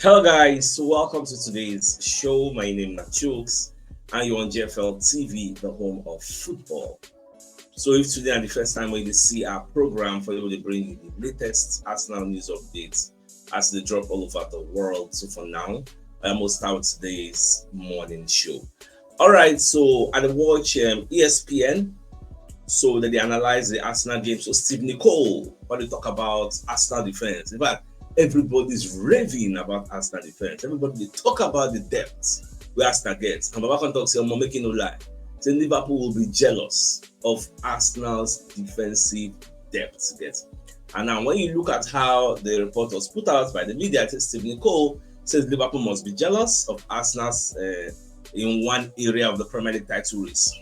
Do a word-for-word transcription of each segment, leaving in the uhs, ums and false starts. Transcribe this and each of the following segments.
Hello, guys. Welcome to today's show. My name is Chooks, and you're on G F L T V, the home of football. So, if today is the first time when you see our program, for you to bring you the latest Arsenal news updates as they drop all over the world. So, for now, I almost start today's morning show. All right, so I dey watch um, E S P N. So that they analyze the Arsenal game. So Steve Nicole, what they talk about Arsenal defense. In fact, everybody's raving about Arsenal defense. Everybody they talk about the depth where Arsenal gets. And Baba can talk say, "I'm making no lie." Say Liverpool will be jealous of Arsenal's defensive depth. Yes. And now when you look at how the report was put out by the media, I think Steve Nicole says Liverpool must be jealous of Arsenal's uh, in one area of the Premier League title race.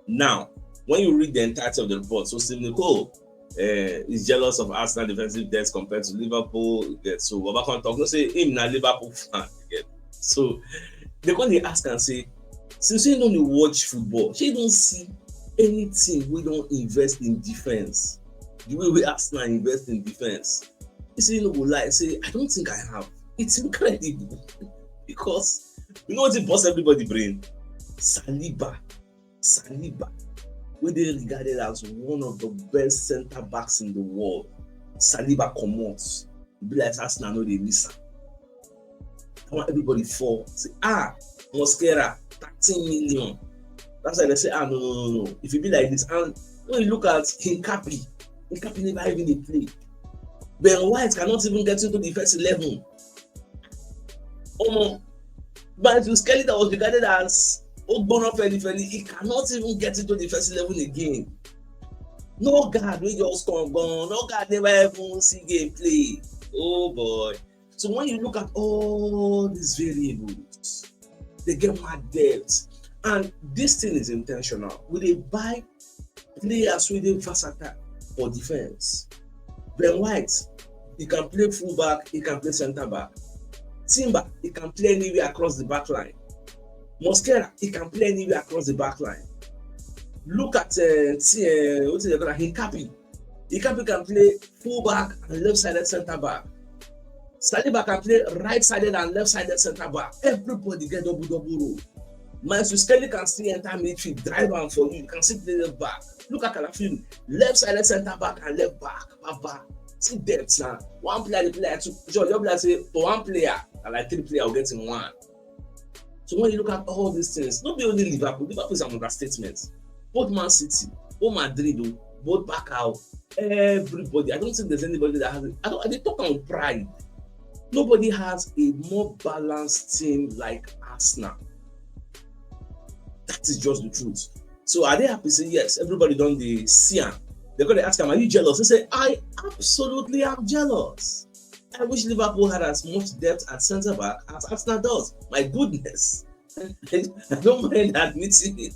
Now, when you read the entirety of the report, so Steve Nicole uh, is jealous of Arsenal defensive depth compared to Liverpool. So Baba can talk, no say him na Liverpool fan. So they come dey ask and say, "Since you don't watch football, you don't see anything we don't invest in defense. The way we Arsenal invest in defense." He say, "You no go lie." Say, "I don't think I have." It's incredible because you know what it busts everybody brain? Saliba. Saliba, who they regarded as one of the best center backs in the world. Saliba commands. Be like Arsenal, no, they miss him. I want everybody for say, "Ah, Mosquera, thirteen million." That's why they say, "Ah, no, no, no, no." If you be like this, and when you look at Hinkapi, Hinkapi never even dey play. Ben White cannot even get into the first eleven. Omo, but Skelly that was regarded as Ogbono Feli Feli, he cannot even get into the first eleven again. No guard, we just come gone. No guard never even see game play. Oh boy. So when you look at all these variables, they get mad depth. And this thing is intentional. We they buy players with a versatile for defense. Ben White, he can play fullback, he can play center back. Timber, he can play anywhere across the back line. Mosquera, he can play anywhere across the back line. Look at uh, T- uh, what is it called? Hinkapi. Hinkapi can play fullback and left-sided center back. Saliba can play right-sided and left-sided center back. Everybody get double double role. Miles Skelly can still enter midfield, drive am for you. You can still play left back. Look at Calafiori, left-sided center back and left back. Baba, see depth now. One player, the player two. Sure, your player say for one player, and like three player will get in one. So when you look at all these things, not be only Liverpool. Liverpool is an understatement. Both Man City, both Madrid, oh, both Barca, oh, everybody. I don't think there's anybody that has it. I don't. I dey talk on pride. Nobody has a more balanced team like Arsenal. That is just the truth. So are they happy? Say yes. Everybody don't they see him. They gonna ask him, "Are you jealous?" They say, "I absolutely am jealous. I wish Liverpool had as much depth at centre back as Arsenal does." My goodness. I don't mind admitting it.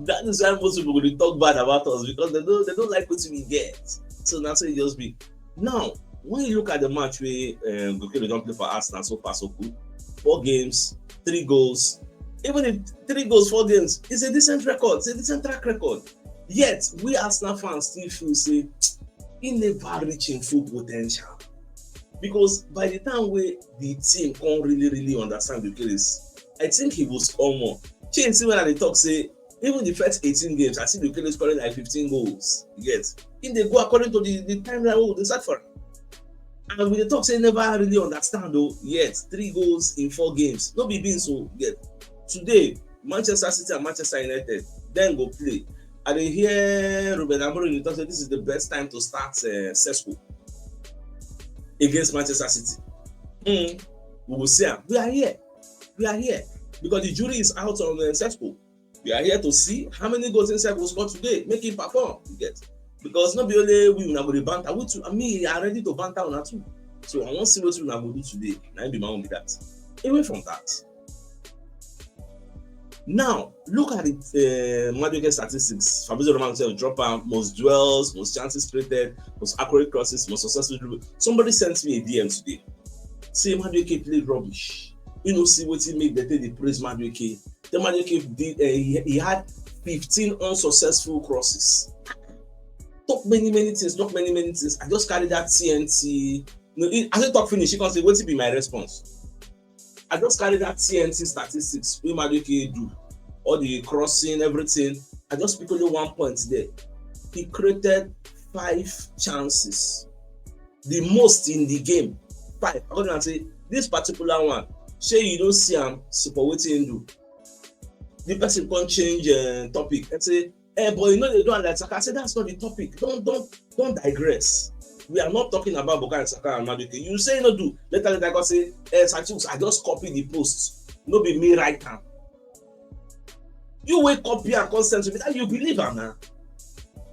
That is why most people will talk bad about us because they don't they don't like what we get. So that's what it just be. Now, when you look at the match where um, Gokele don't play for Arsenal so far so good, four games, three goals. Even if three goals, four games, it's a decent record. It's a decent track record. Yet we Arsenal fans still feel say he never reach him full potential. Because by the time we the team can't really really understand the case, I think he will score more. Change see when I talk say even the first eighteen games, I see the case scoring like fifteen goals. Yes, if they go according to the, the timeline we decide for. And we talk say never really understand though. Yet three goals in four games. No be being so yet. Today, Manchester City and Manchester United then go play. I dey hear Ruben Amorim dey talk say this is the best time to start uh, Sesko against Manchester City. Mm. We will see him. We are here. We are here because the jury is out on uh, Sesko. We are here to see how many goals Sesko will score today. Make him perform. You get because not be only we una go dey banter. We too. I mean, I ready to banter una too. So I want to see what una go do today. Na be my own be that. Away from that. Now, look at the uh, Madueke statistics. Fabrizio Romano himself drop out most duels, most chances created, most accurate crosses, most successful dribble. Somebody sent me a D M today. Say Madueke played rubbish. You know, see what he make the take the praise Madueke. The Madueke did uh, he, he had fifteen unsuccessful crosses. Talk many many things, talk many many things. I just carry that T N T No, he, as I talk finish, he come say, "Wetin be my response?" I just carry that T N T statistics wey Madueke do, all the crossing, everything. I just pick only one point there. He created five chances, the most in the game. Five. I go and say, "This particular one, shey you don see am, see for wetin he do?" The person come change uh, topic and say, "Eh, but you know they don't like Saka." I say, "That's not the topic. Don't don't don't digress. We are not talking about Bukayo Saka and Madueke. You say no do. Later, later, I go say, eh, Santos, I just copy the post. No be me write am." You wake up here and consent with that. You believe am now.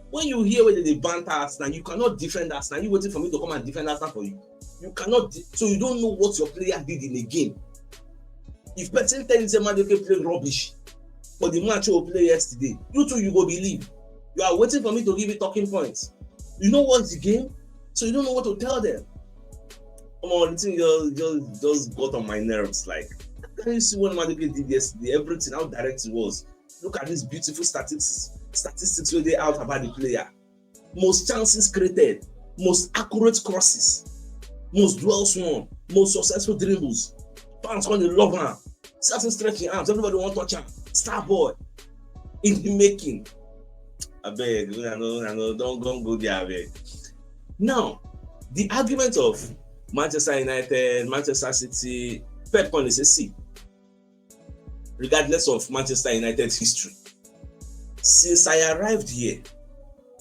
When you hear whether they ban us now, you cannot defend us now. You waiting for me to come and defend us now for you. You cannot. De- so you don't know what your player did in the game. If person tell you say Madueke play rubbish for the match we play yesterday, you too you go believe. You are waiting for me to give you talking points. You know what's the game, so you don't know what to tell them. Come on, the thing just just just got on my nerves. Like, can you see what Madueke did yesterday? Everything, how direct it was. Look at these beautiful statistics. Statistics where they out about the player. Most chances created, most accurate crosses, most duels won, most successful dribbles. Fans gonna love am. Starting stretching arms, everybody want touch am. Star boy in the making. I beg, I know, I know, don't, don't go there, I beg. Now, the argument of Manchester United, Manchester City, Pep come dey say, "See, regardless of Manchester United's history, since I arrived here,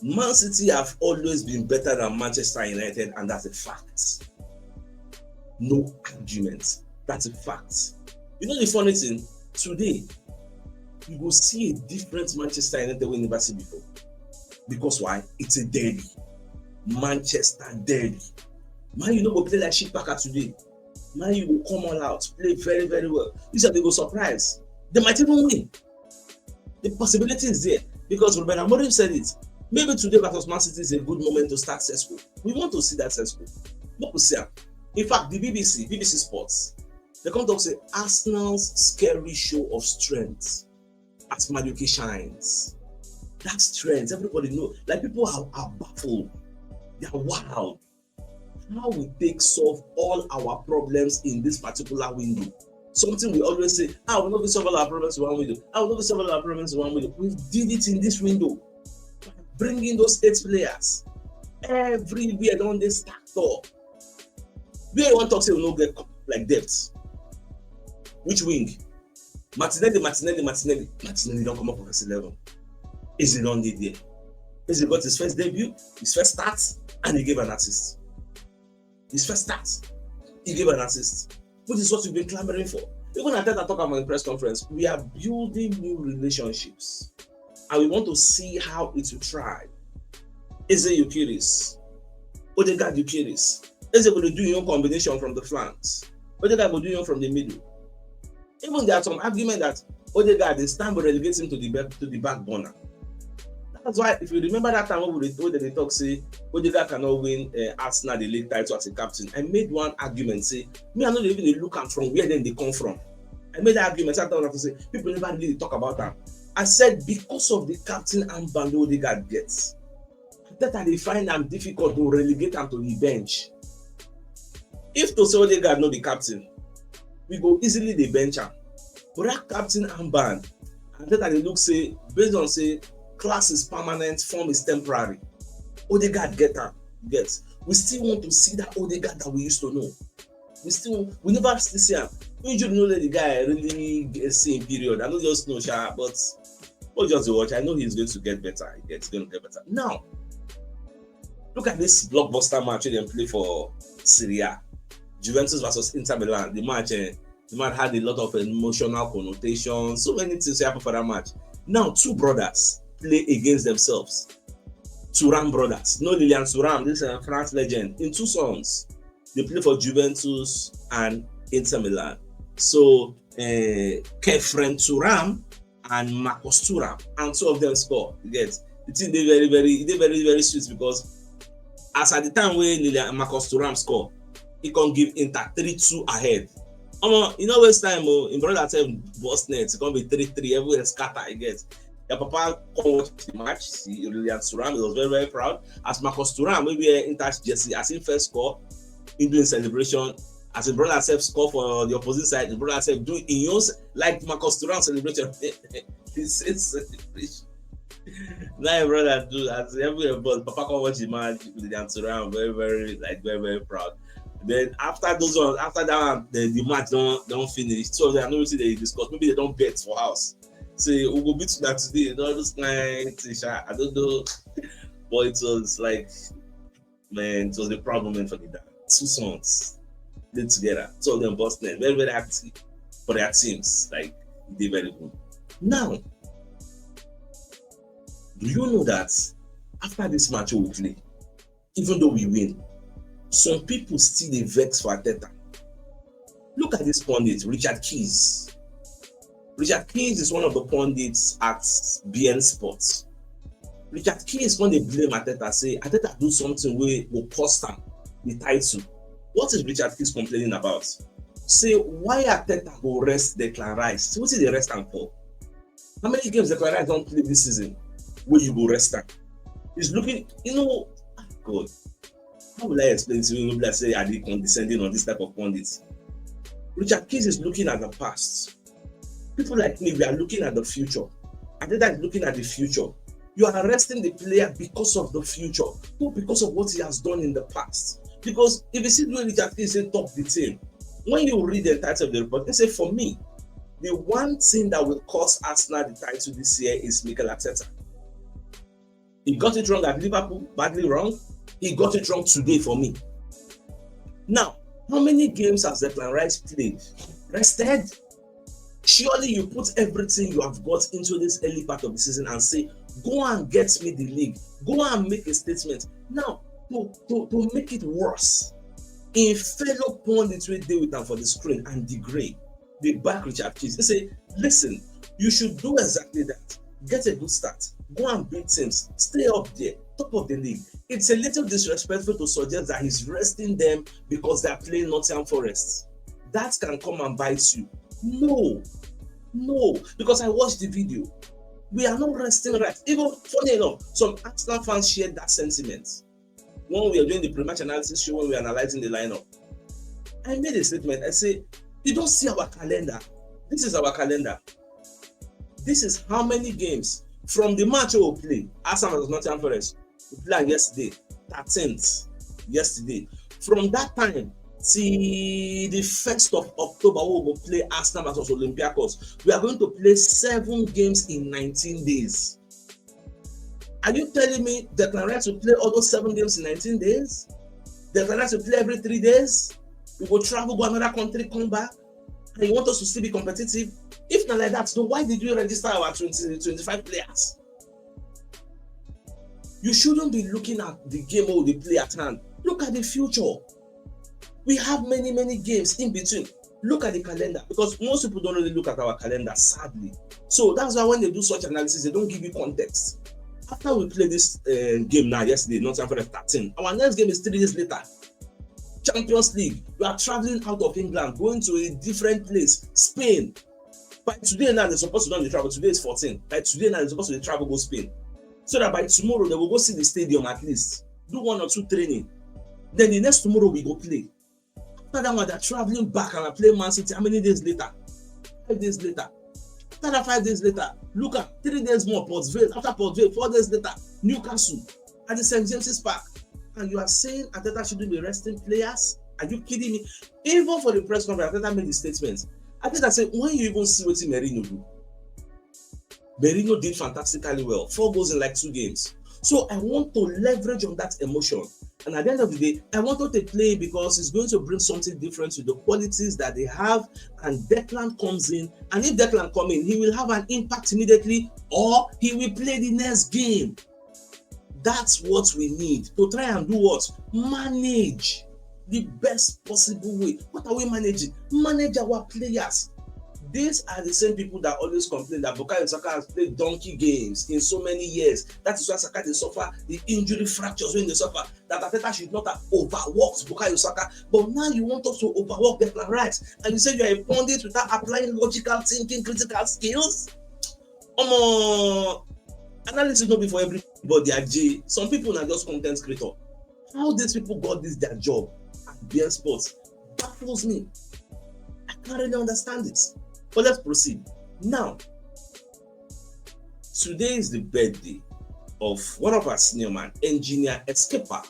Man City have always been better than Manchester United, and that's a fact. No argument. That's a fact." You know the funny thing? Today, you go see a different Manchester United we never see before. Because why? It's a derby. Manchester derby. Man U no go play like shit packer today. Man U go come all out, play very, very well. You said they go surprise. They might even win. The possibility is there because Ruben Amorim said it. Maybe today versus Man City is a good moment to start Sesko. We want to see that Sesko. Make we see am. In fact, the B B C, B B C Sports, they come talk say Arsenal's scary show of strength as Madueke shines. That strength, everybody know. Like, people are, are baffled. They are wild. How we take solve all our problems in this particular window? Something we always say, "Ah, we no fit solve all our problems in one window. Ah, we no fit solve all our problems in one window." We did it in this window. Bringing those eight players. Everywhere don dey stacked up. Where you wan talk say we no get co-, like, depth? Which wing? Martinelli, Martinelli, Martinelli. Martinelli don comot for first eleven. Eze don dey there. Eze got his first debut, his first start, and he gave an assist. His first start, he gave an assist, which is what we've been clamoring for. Even Arteta talk about in press conference, we are building new relationships, and we want to see how it will thrive. Eze Gyökeres, Odegaard Gyökeres. Eze go dey do him own combination from the flanks. Odegaard go do him own from the middle. Even there are some argument that Odegaard dey stand go relegate him to the back, to the back burner. That's why, if you remember that time when we dey, when they talk say Odegaard cannot win uh, Arsenal the league title as a captain, I made one argument say, me, I no dey even dey look am from where dem dey come from. I made that argument. I thought to say people never really talk about am. I said because of the captain armband Odegaard gets, that I dey find am difficult to relegate am to the bench. If to say Odegaard no be captain, we go easily dey bench am. But that captain armband, and that I dey look say, based on say class is permanent, form is temporary. Odegaard get am, get. We still want to see that Odegaard that we used to know. We still, we never still see am. Injury no let the guy really get same period. I no just know, sha, but we just dey watch. I know he's going to get better. He's going to get better. Now, look at this blockbuster match wey dem play for Serie A. Juventus versus Inter Milan. The match, eh, the match had a lot of emotional connotations. So many things happen for that match. Now, two brothers play against themselves. Thuram brothers. No, Lilian Thuram, this uh, France legend, in two sons. They play for Juventus and Inter Milan. So, uh, Khephren Thuram and Marcus Thuram, and two of them score. You get, the thing dey very, very, e dey very, very sweet because as at the time wey Lilian Marcus Thuram score, he come give Inter three two ahead. Omo, e no waste time o. Im brother sef burst net, e come be three three, everywhere scatter, you get. Your papa come watch the match, see Lilian Thuram, he was very, very proud. As Marcus Thuram, wey wear Inter jersey, as him first score, He doing celebration. As a brother self score for the opposite side, the brother self do in yours like Marcus Thuram celebration. He said celebration. Now your brother do as everywhere, but Papa come watch the match with the Thuram, very, very, like, very, very proud. Then after those ones, after that one, the, the match don't don't finish. So they are not they discuss. Maybe they don't bet for house. Say we go beat that today. All those kind things, I don't know. But it was like, man, it was a proud moment for the dad. Two sons played together. Two of them bust them. Very, very active for their teams. Like, they very good. Now, do you know that after this match we play, even though we win, some people still dey vex for Arteta? Look at this pundit, Richard Keys. Richard Keys is one of the pundits at B N Sports. Richard Keys come dey blame Arteta, say Arteta do something wey go cost am the title. What is Richard Keys complaining about? Say why Arteta go rest Declan Rice? Say wetin dey rest am for? How many games Declan Rice don play this season wey you go rest am? He's looking, you know, ah, God, how will I explain to you? Maybe I say I dey condescending on this type of pundits. Richard Keys is looking at the past. People like me, we are looking at the future. Arteta is looking at the future. You are arresting the player because of the future, not because of what he has done in the past. Because if you see the way Richard Keys say top the team, when you read the title of the report, they say, for me, the one thing that will cost Arsenal the title this year is Mikel Arteta. He got it wrong at Liverpool, badly wrong. He got it wrong today for me. Now, how many games has Declan Rice played? Rested? Surely you put everything you have got into this early part of the season and say, go and get me the league. Go and make a statement. Now, to, to, to make it worse, in fellow pundits wey dey with am for the screen and the grey, they back Richard Keys. They say, listen, you should do exactly that. Get a good start. Go and beat teams. Stay up there, top of the league. It's a little disrespectful to suggest that he's resting them because they are playing Nottingham Forest. That can come and bite you. No. No. Because I watched the video. We are not resting right. Even funny enough, some Arsenal fans shared that sentiment. When we are doing the pre-match analysis show, when we are analyzing the lineup, I made a statement. I say, you don't see our calendar. This is our calendar. This is how many games from the match we play. Arsenal was Nottingham Forest. We played yesterday, thirteenth, yesterday. From that time till the first of October, we will play Arsenal versus Olympiacos. We are going to play seven games in nineteen days. Are you telling me Declan Rice will play all those seven games in nineteen days? Declan Rice will play every three days? We go travel, go another country, come back, and you want us to still be competitive? If not like that, so why did you register our twenty, twenty-five players? You shouldn't be looking at the game or the play at hand. Look at the future. We have many, many games in between. Look at the calendar, because most people don't really look at our calendar, sadly. So that's why when they do such analysis, they don't give you context. After we play this uh, game now, yesterday, Nottingham Forest thirteen, our next game is three days later. Champions League, you are traveling out of England, going to a different place, Spain. By today now, they're supposed to not travel. Today is fourteen. By today now, they're supposed to travel go Spain. So that by tomorrow, they will go see the stadium at least, do one or two training. Then the next tomorrow, we go play. After that one, they're traveling back and I play Man City. How many days later? Five days later. After that, five days later, look at three days more, Port Vale. After Port Vale, four days later, Newcastle at the Saint James's Park. And you are saying Arteta shouldn't be resting players? Are you kidding me? Even for the press conference, Arteta made the statement. Arteta said, when you even see what Mourinho do, Mourinho did fantastically well. Four goals in like two games. So I want to leverage on that emotion. And at the end of the day, I wanted to play because it's going to bring something different to the qualities that they have. And Declan comes in. And if Declan comes in, he will have an impact immediately, or he will play the next game. That's what we need to try and do what? Manage the best possible way. What are we managing? Manage our players. These are the same people that always complain that Bukayo Saka has played donkey games in so many years. That is why Saka dey suffer the injury fractures wey he dey suffer. That Arteta should not have overworked Bukayo Saka. But now you want us to overwork Declan Rice, and you say you are a pundit without applying logical thinking, critical skills. Omo, analysis no be for everybody, Aje. Some people na just content creator. How these people got this their job? at B N Sports baffles me. I can't really understand it. But let's proceed. Now, today is the birthday of one of our senior man, Engineer Escaper.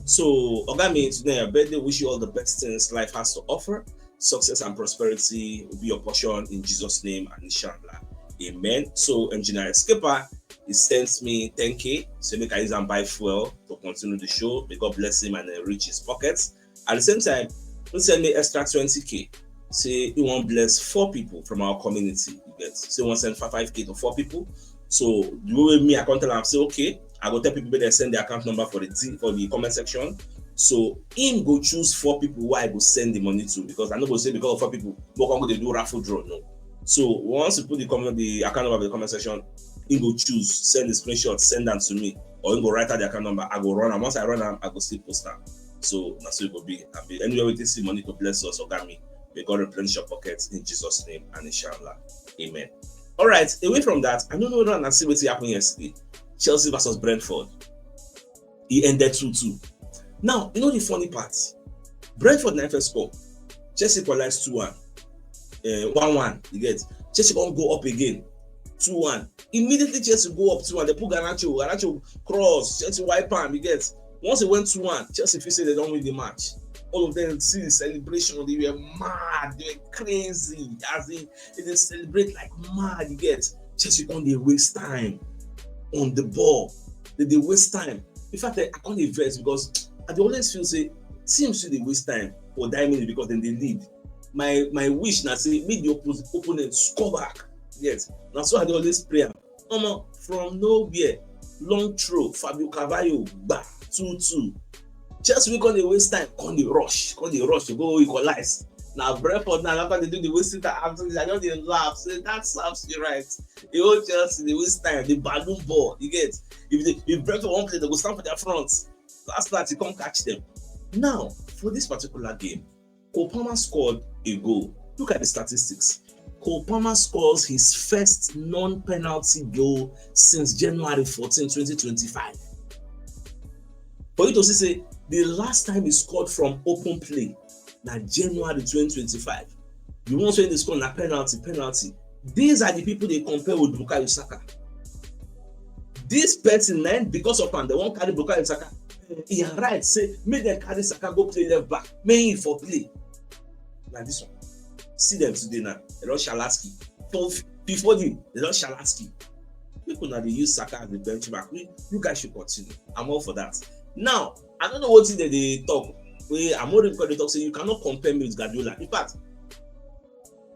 So, Ogami, today your birthday, wish you all the best things life has to offer. Success and prosperity will be your portion in Jesus' name and inshallah. Amen. So, Engineer Escaper, he sent me ten K, so make I use and buy fuel to continue the show. May God bless him and enrich his pockets. At the same time, he send me extra twenty K. Say he won't bless four people from our community. You get, say he won't send five K to four people. So the way me, I can't tell him, say, okay, I go tell people they send the account number for the for the comment section. So him go choose four people why I go send the money to, because I know go say because of four people, but I'm going to do raffle draw. No. So once you put the comment, the account number in the comment section, he go choose, send the screenshot, send them to me, or he go write out the account number. I go run, and once I run them, I go still post them. So that's what it will be. I'll be anywhere with this money to bless us or got me. May God replenish your pockets in Jesus' name and inshallah. Amen. All right, away from that, I don't know what I see what happened yesterday. Chelsea versus Brentford. It ended two two. Now, you know the funny part? Brentford na first score. Chelsea equalized two one. Uh, one one, you get. Chelsea won't go up again. two one. Immediately, Chelsea go up two one. They put Garnacho. Garnacho cross. Chelsea wipe him, you get. Once it went two one, Chelsea feel say they don't win the match. All of them see the celebration. They were mad. They were crazy. As in, they celebrate like mad, you get. Chelsea on the waste time on the ball. They, they waste time. In fact, I, I can't invest because I always feel say teams should they waste time for that minute because then they lead. My my wish now say make the opponent score back. Yes, now so I always pray. Omo, from nowhere, long throw, Fabio Carvalho, back two two. Just we gonna waste time, gonna rush, gonna rush to go equalize. Now Brentford now after they do the wasting time, after I don't they laugh. Say that serves you right. The whole Chelsea they waste time, the balloon ball, you get. If they if Brentford won't play, they go stand for their front. Last night he can't catch them. Now for this particular game, Cole Palmer scored a goal. Look at the statistics. Cole Palmer scores his first non-penalty goal since January fourteen, twenty twenty-five. For you to see, say the last time he scored from open play na January twenty twenty-five. The ones wey dey score na penalty, penalty. These are the people they compare with Bukayo Saka. This person, man, because of him, they won't carry Bukayo Saka. He right say make them carry Saka go play left back, make him for play. Like this one, see them today now. They don't Shalaski. So before the they don't Shalaski. People now they use Saka as the benchmark. We, you guys should continue. I'm all for that. Now I don't know what thing they dey talk. We Amorim because they talk say you cannot compare me with Guardiola. In fact,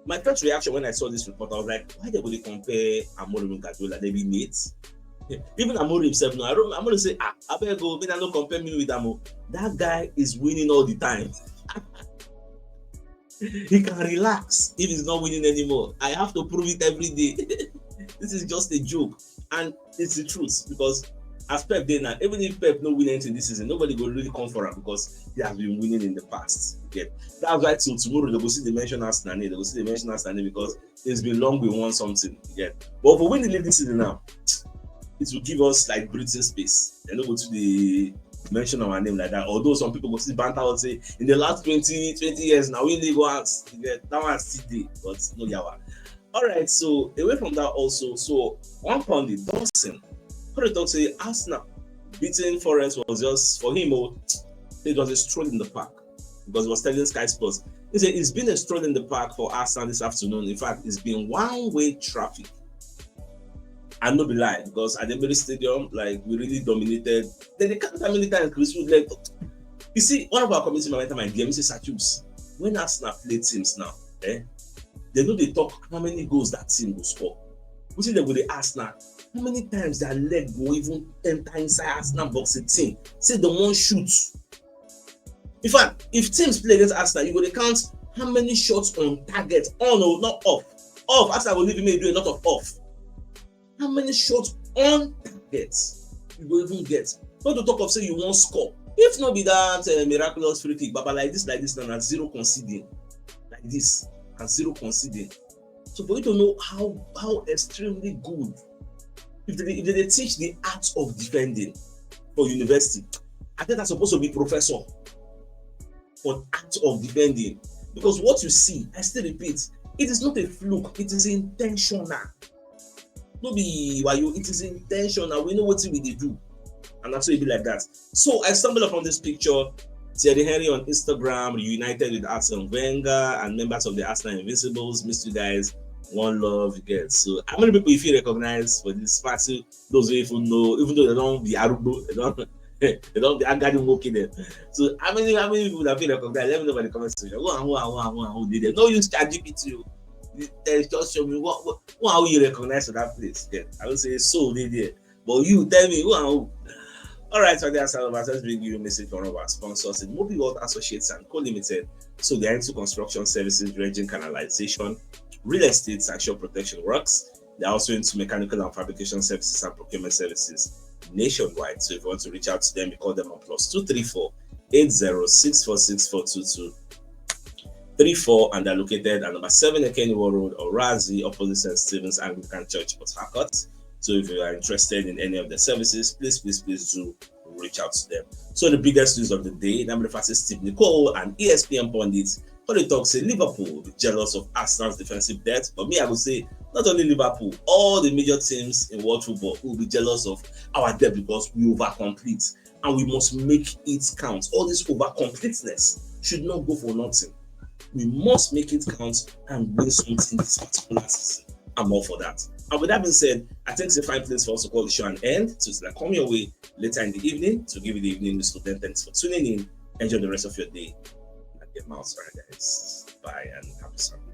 my first reaction when I saw this report, I was like, why they go dey compare Amorim with Guardiola? They be mates. Even Amorim himself, no, I don't. Amorim say, ah, I beg go, make I no compare me with Amo. That guy is winning all the time. He can relax if he's not winning anymore. I have to prove it every day. This is just a joke, and it's the truth because as Pep dey now, even if Pep no win anything this season, nobody go really come for him because he has been winning in the past. Yeah, that's why till tomorrow they go see the mention Arsenal name. They go see the mention Arsenal name because it's been long we won something. Yeah, but if we win the league this season now, it will give us like breathing space. They no go to the mention our name like that. Although some people go see banter out say in the last twenty, twenty years now we league once. Yeah, that one still dey, but no yawa. All right, so away from that also, so one pound the Dawson. How they talk say Arsenal beating Forest was just for him. Oh, it was a stroll in the park because he was telling Sky Sports. He said it's been a stroll in the park for Arsenal this afternoon. In fact, it's been one-way traffic. And no be lie, because at the Emirates Stadium, like we really dominated. Then they can't how many times Chris Wood left. You see, one of our community member my D M say Satus, when Arsenal play teams now, eh, they know they talk how many goals that team will score. Which is they go they ask now, how many times their leg go even enter inside Arsenal box eighteen? Say the one shoot. In fact, if teams play against Arsenal, you go to count how many shots on target, on or not off. Off, Arsenal will leave him do a lot of off. How many shots on target you go even get? Not to talk of say you won't score. If not be that uh, miraculous free kick, but, but like this, like this, now zero conceding, like this, and zero conceding. So for you to know how how extremely good, if they, if they teach the art of defending for university, I think that's supposed to be professor. for act of defending. Because what you see, I still repeat, it is not a fluke, it is intentional. No be wayo, it is intentional. We know what we dey do. And that's why it be like that. So I stumbled upon this picture. Thierry Henry on Instagram, reunited with Arsene Wenger and members of the Arsenal Invincibles. Missed you guys. One love, you get. So how many people if you recognize for this party? Those who even know, even though they don't be arugbo, they don't they don't be agadi monkey them. So how many how many people that feel recognize? Let me know by the comment section. Who and who and who and who and who did it? No use ChatGPT. Tell just show me what what who and who you recognize for that place. Yeah, I will say so they there. But you tell me who and who. All right, so that's all about us bring you a message from our sponsors in Movie World Associates and Co Limited. So they're into construction services, dredging, canalization, real estate, sanction protection works. They're also into mechanical and fabrication services and procurement services nationwide. So if you want to reach out to them, you call them on plus two three four eight zero six four six four two two three four, and they're located at number seven Ekeniwo Road, Orazi, opposite Saint Stephen's Anglican Church, Port Harcourt. So if you are interested in any of the services, please, please, please do reach out to them. So the biggest news of the day, number five is Steve Nicole and E S P N pundits. How they talk say Liverpool be jealous of Arsenal's defensive depth, but me I would say not only Liverpool, all the major teams in world football will be jealous of our depth because we overcomplete and we must make it count. All this over completeness should not go for nothing. We must make it count and win something this particular season. I'm all for that. And with that being said, I think it's a fine place for us to call the show an end. So it's like come your way later in the evening to give you the evening news. So then thanks for tuning in. Enjoy the rest of your day. And get miles right, guys. Bye and happy Sunday.